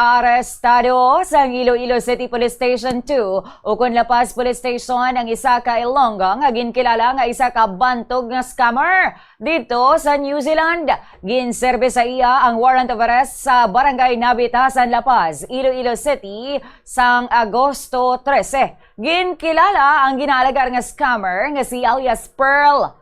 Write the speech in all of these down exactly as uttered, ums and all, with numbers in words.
Arestado sa Iloilo City Police Station two ukon La Paz Police Station ang isa ka Ilonggo nga ginkilala nga isa ka bantog nga scammer didto sa New Zealand. Ginserbi sa iya ang warrant of arrest sa Barangay Nabitasan, La Paz, Iloilo City, sang Agosto trese. Ginkilala ang ginaalegar nga scammer nga si alias Pearl,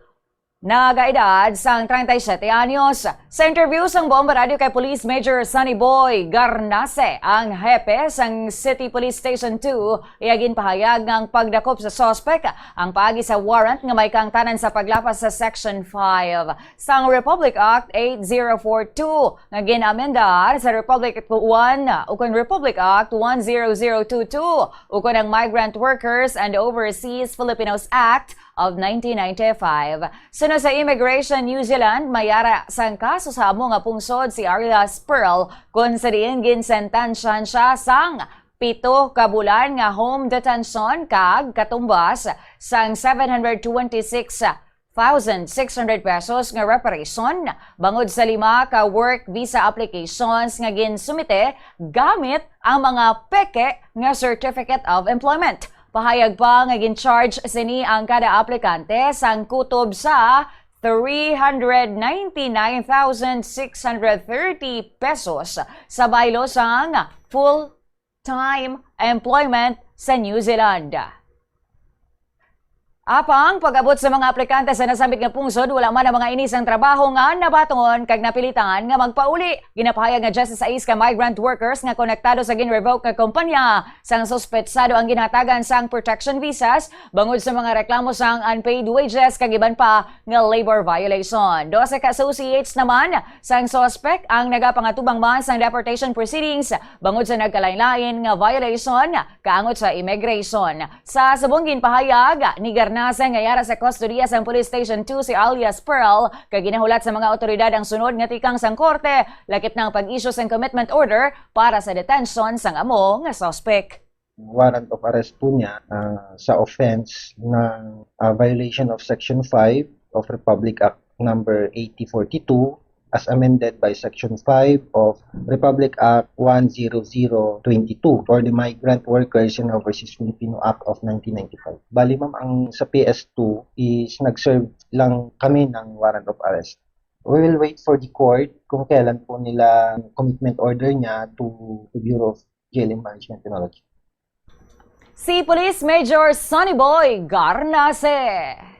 nagaedad sang treinta y siete anyos. Sa interview sang Bomba Radio kay Police Major Sonny Boy Garnase, ang hepe sang City Police Station two, iya ginpahayag nga ang pagdakop sa suspek ang paagi sa warrant nga may kaangtanan sa paglapas sa Section five sang Republic Act eight zero four two nga gin-amendar sa Republic Act one ukon Republic Act one zero zero two two ukon ang Migrant Workers and Overseas Filipinos Act of nineteen ninety-five. Suno sa Immigration New Zealand, may ara sang kaso sa amo nga pungsod si alias Pearl, kon sa diin ginsentensyahan siya sang pito ka bulan nga home detention kag katumbas sang seven hundred twenty-six thousand six hundred pesos nga reparation bangod sa lima ka work visa applications nga ginsumite gamit ang mga peke nga Certificate of Employment. Pahayag pa nga gin-charge sini ang kada aplikante sang kutob sa three hundred ninety-nine thousand six hundred thirty pesos sa baylo sang full-time employment sa New Zealand. Apang pag-abot sa mga aplikante sa nasambit nga pungsod, wala man ang mga ini sang trabaho nga nabaton kag napilitan nga magpauli. Ginapahayag nga diyesisais ka migrant workers nga konektado sa gin-revoke nga kompanya sang suspetsado ang ginhatagan sang protection visas bangod sa mga reklamo sang unpaid wages kag iban pa nga labor violation. Dose ka associates naman sang suspek ang nagapangatubang man sang deportation proceedings bangod sa nagkalain-lain nga violation kaangot sa immigration. Sa subong ginpahayag ni Garnase nga yara sa kustodiya sang Police Station two si alias Pearl, kag ginahulat sa mga awtoridad ang sunod nga tikang sang korte, lakip na ang pag-issue sang commitment order para sa detention sang amo nga suspek. Warrant of arrest po niya, ah, sa offense ng, ah, violation of Section five of Republic Act number eighty forty-two as amended by Section five of Republic Act one zero zero twenty-two or the Migrant Workers and Overseas Filipino Act of nineteen ninety-five. Bali, ma'am, ang sa P S two is nag-serve lang kami ng warrant of arrest. We will wait for the court kung kailan po nila commitment order niya to the Bureau of Jail and Punishment Technology. Si Police Major Sonny Boy Garnase.